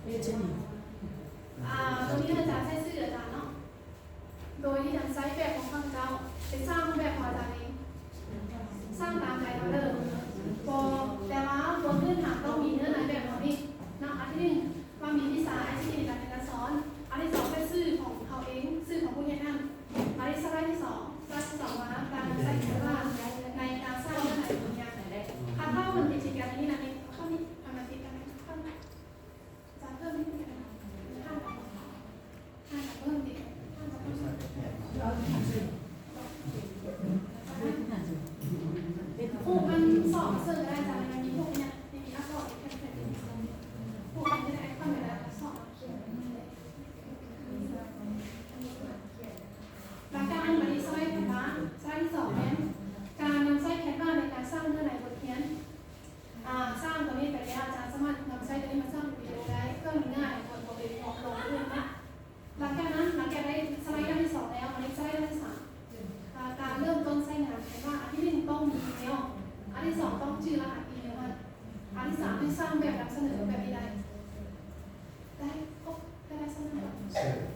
ອາ ໂຕນີ້ອາຈານໃຊ້ຊື່ອາຈານເນາະ ໂດຍທີ່ອາຈານໃຊ້ແບບຂອງຂ້າພະເຈົ້າ ໄປສ້າງແບບຂອງອາຈານເອງ ສ້າງຕາມໃຈເຮົາເລີຍ ບໍ່ ແຕ່ວ່າບົນພື້ນຖານຕ້ອງມີເນື້ອໃນແບບເຮົານີ້ເນາະ ອັນທີໜຶ່ງ ວ່າມີວິຊາ ໄອຊີທີ ໃນການຮຽນການສອນ ອັນທີສອງ ແມ່ນຊື່ຂອງເຮົາເອງ ຊື່ຂອງຜູ້ເຮັດນັ້ນ ອັນທີສອງ ສະໄລທີ່ສອງ ສະໄລທີ່ສອງວ່າການນຳໃຊ້ Canva ໃນການສ້າງເນື້ອໃນບົດຮຽນ ຄັນເຮົາມັນຕິດກັນອັນນີ້ນະ ນີ້ ເຮົາມີອັນມັນຕິດກັນ ຈະເພີ່ມນິດໜຶ່ງກໍໄດ້ ເພີ່ມຕິດ ເພີ່ມຕິດ ຜູ້ມັນສອບເສີກກໍໄດ້ ຈະມັນມີພວກເນີ້ຍ ມີອັກສອນ ມີແຄປເຊັນ ຜູ້ມັນຈະໄດ້ຄວາມເວລາສອບ ຫຼັງຈາກນັ້ນ ມາທີ່ສະໄລຖັດມາ ສະໄລທີສອງແມ່ນການນຳໃຊ້ Canva ໃນການສ້າງເນື້ອໃນບົດຮຽນ. ອາ ສ້າງຕົວນີ້ໄປແລ້ວ ອາຈານສາມາດນຳໃຊ້ຕົວນີ້ມາສ້າງວິດີໂອໄດ້ ເພື່ອມັນງ່າຍ ບໍ່ ບໍ່ໄປເລາະລົງອື່ນເນາະ. ຫຼັງຈາກນັ້ນ ຫຼັງຈາກໄດ້ສະໄລດ້ານທີສອງແລ້ວ ມາເຮັດສະໄລດ້ານທີສາມ ອາ ການເລີ່ມຕົ້ນໃຊ້ງານ ເຫັນວ່າອັນທີໜຶ່ງຕ້ອງມີອີເມວ ອັນທີສອງຕ້ອງຈື່ລະຫັດອີເມວ ອັນທີສາມໃຫ້ສ້າງແບບນຳສະເໜີແບບນີ້ໄດ້ ໄດ້ຄົບ ໄດ້ສະເໜີ